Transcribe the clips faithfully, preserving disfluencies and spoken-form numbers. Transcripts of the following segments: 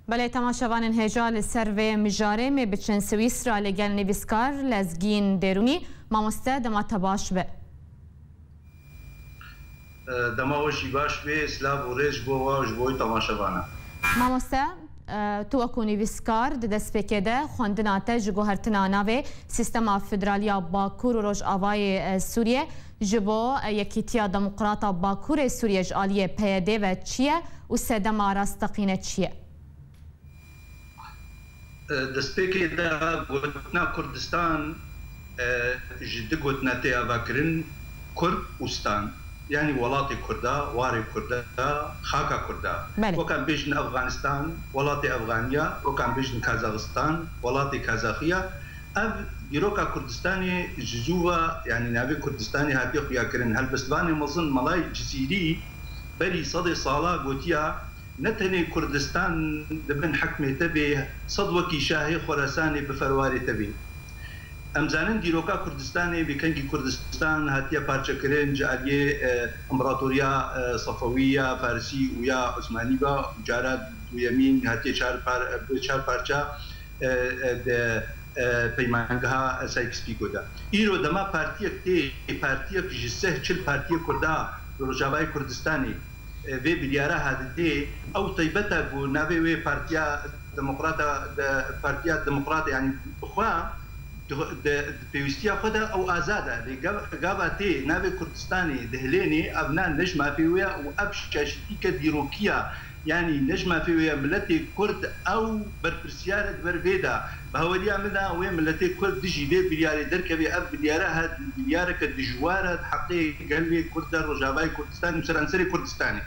Belê, temaşevanên hêja, li ser vê mijarê me biçin Swîsra li gel nivîskar Lezgîn Dêrûnî. Mamoste, dema te baş be. Dema we jî baş be, silav û rêz ji bo we û ji bo wî temaşevana. Mamoste, e, tu wekû nivîskar di destpêkê de xwendina te ji guhertina navê sîstema federaliya Bakur û Rojavayê, e, Sûriyê ji bo, e, Yekîtiya Demokrata Bakurê Sûriyê ji aliyê P Y D ve çi ye û sedema rasteqîne çi ye? E, destpêkê de gotina Kurdistan, e, ji du gotina tê avakirin, Kurd û Stan. Yanî welatê Kurda, warê Kurda, xaka Kurda. Belê. Wek em bêjin Efxanistan, welatê Efxaniya, wek em bêjin Kazaxistan, welatê Kazaxiya. Ev dîroka Kurdistanê ji zû ve, yanî navê Kurdistanê hatiye xuyakirin. Helbestvanê mezin Melayê Cizîrî berî sedê sala gotiya, ne tenê Kurdistan di bin hikmê te bê, sed wekî şahê Xorasanê bi ferwarê te bê. Em zanin dîroka Kurdistanê bi kengî Kurdistan hatiye parçekirin, ji aliyê, e, împaratoriya, e, Sefewî ya Farisî û ya Osmanî ve, û cara duyemîn hatiye çar par-, bi çar parça, e, e, di, e, peymangeha Sykes-Picot de. Îro dema partiyek tê, partiyek ji sih çil partiyê Kurda li Rojavayê Kurdistanê, e, vê biryara hadidê, ew taybet e ku navê wê Partiya Demokrata, de, Partiya Demokrata, yanî bi xwe, di, di, di pêwîstiya xwe de ew azad e. Lê gav-, gava tê navê Kurdistanê dihilênê, ev ne, ne ji mafê wê ye û ev şaşîtîke dîrokiya, yanî ne ji mafê wê ye. Miletê Kurd ew berpirsiyar e di ber vê de. Bi haweriya min de wê miletê Kurd dijî vê biryarê derkeve. Ev biryare he, biryareke dijwar e di heqê gelê Kurd de, Rojavayê Kurdistanê û seranserê Kurdistanê.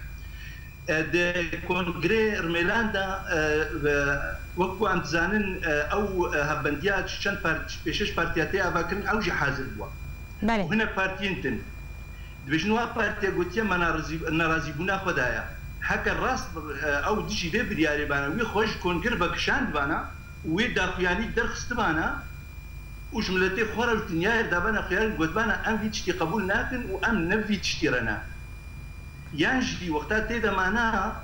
E, di Kongrê Rmêlan de, e, ve, wek ku em dizanin, e, ew, e, hevbendiya çend part-, pêşeş partiya tê avakirin, ew jî hazir bû. Belê. Û hinek partiyên din. Dibêjin wa partiya gotiye me nerazî-, nerazîbûna xwe daye. Heke rast, e, ew dijî vê biryarê bana, wî xwe ji Kongre vekişandibana û wê daxuyanî derxistibana û ji miletê xwe re ji dinyayê re dabana xuyarin, gotibana, em vî tiştî qebûl nakin û em ne vî tiştî re ne. Yan jî wexta tê de mana,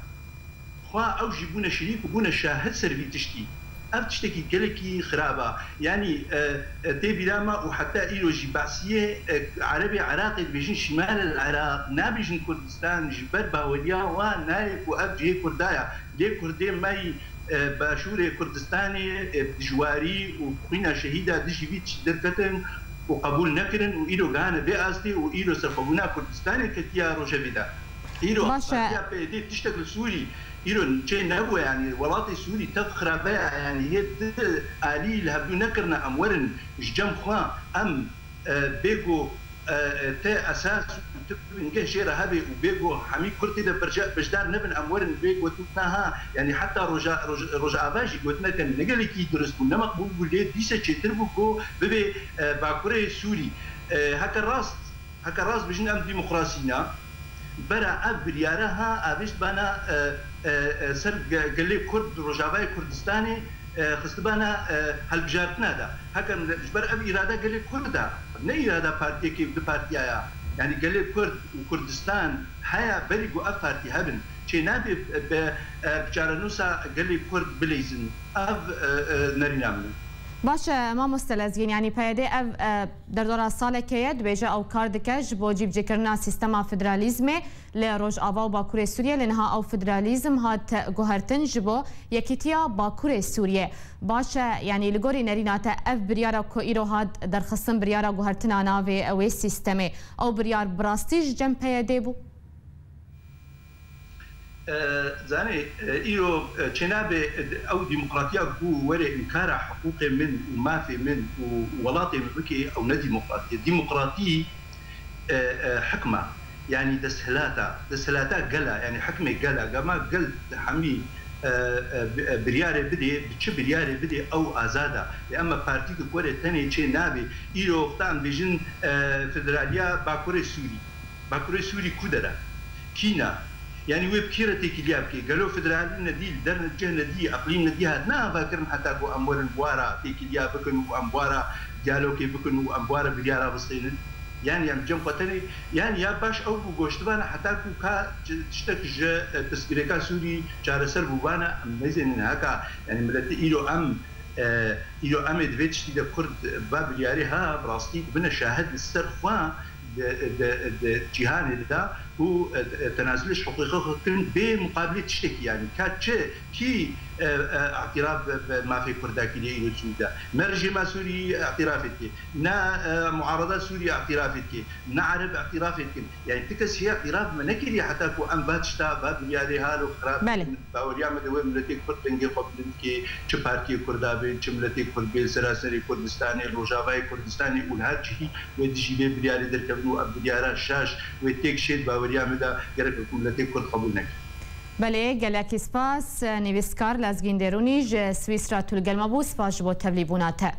xwe ew jî bûne şirîk û bûne şahid ser vî tiştî. Ev tiştekî gelekî xirab e. Yanî, e, e, tê bîra me û heta îro jî behsiyê, e, Erebê Iraqê dibêjin Şîmal el Iraq, nabêjin Kurdistan, ji ber baweriya wan nayê ku ev cihê Kurda ye. Lê Kurdê me yî, e, Başûrê Kurdistanê, e, dijwarî û xwîna şehîda dijî vî tiştî derketin û qebûl nekirin û îro gihane vê astê û îro serxwebûna Kurdistanê ketiya rojevê de. Îro Baş e. Partiya P Y D tiştek li Sûrî, îro çê nebû, yanî welatê Sûrî tev xirabe ye, yanî yê di alî li hevdû nekirine, em werin ji cem xwe, em, e, bêgo, e, e, te esas û tu bingeh jê re hebe û bêgo hemî Kurd tê de berje-, beşdar nebin, em werin vê gotina ha, yanî heta roja, roj-, Rojava jî gotineke ne gelekî durust bû, ne meqbûl bû, lê dîse çêtir bû ku bibê, e, Bakurê Sûrî. E, heke rast, Heke rast bijin em demokrasî ne. Bera ev biryare ha avêt bana, e, e, e, ser ge-, gelê Kurd, Rojavayê Kurdistanê, e, xistibana, e, hilbijartina de. Heke ji ber ev îrada gelê Kurd e, ne îrada partiyekê, du partiya ya. Yanî gelê Kurd û Kurdistan heye berî ku ev partî hebin. Çênabe bi, e, bi çarenûsa gelê Kurd bileyzin. Ev, e, e, nerîna min e. Baş e, mamoste Lezgîn, yanî P Y D ev, e, derdora salekê ye, dibêje ew kar dike ji bo cîbicîkirina sîstema federalîzmê li Rojava û Bakurê Sûriyê, lê niha ew federalîzm hat guhertin ji bo yekîtiya Bakurê Sûriyê. Baş e, yanî li gorî nerîna te ev biryara ku îro hat derxistin, biryara guhertina navê wê sîstemê, ew biryar bi rastî ji cem P Y D bû? E, zanê, e, îro, e, çênabe, e, ew demokratiya ku were înkara hiqûqê min û mafê min û welatê min bike, ew ne demokratî ye. Demokratî, e, e, hikma, yanî desthilata, desthilata gela, yanî hikmê gela, gema gel hemî, e, e, bi-, e, biryarê bidê, bi çi biryarê bidê, ew azad e. Lê ema partî ku were tenê çê nabe. Îro wexta em bêjin, e, federaliya Bakurê Sûrî. Bakurê Sûrî ku der e? Kî ne? Yanî wê bi kî re têkiliya bike? Gelo federalî nedî, li der cih nedî, eqlîm nedî hatine avakirin heta ku em werin bi wa re têkiliya bikin û em bi wa re diyalogê bikin û em bi wa re biryara bistênin? Yani em cem xwe tenê, yani ya baş ew bû goştibana heta ku ka tiştek ji, e, pirsgirêka Sûrî çareser bûbana, em nêzênin heka, yani milletê îro em, e, îro em ê di vê tiştî de Kurd va biryarê ha, bi rastî dibine şahid li ser xwe di, di, di cîhanê de û, e, tenazulê ji hiqûqê xwe kirin bê muqabilê tiştekî, yani ka çi, kî, e, e, îtiraf bi, bi mafê Kurda kiriye îro Sûrî de? Ne rejîma Sûrî îtirafê dike, ne, e, muarada Sûrî îtirafê dike, ne Ereb îtirafê dikin. Yani ti kes hê îtiraf me nekiriye heta ku em va tişta, va biryarê halo xirab Belê. Baweriya me de wê miletê Kurd dengê xwe bilind dike, çi partiyê Kurda bên, çi miletê Kurd bên, seraserê Kurdistanê, Rojavayê Kurdistanê û li her cihî wê dijî vê biryarê derkevin û ev biryara şaş wê têk şêt baweriya me de gerek ku miletê Kurd qebûl neke. Belê, gelekî spas. Nivîskar Lezgîn Dêrûnî ji Swîsra tu li gel me bû. Spas ji bo tevlîbûna te.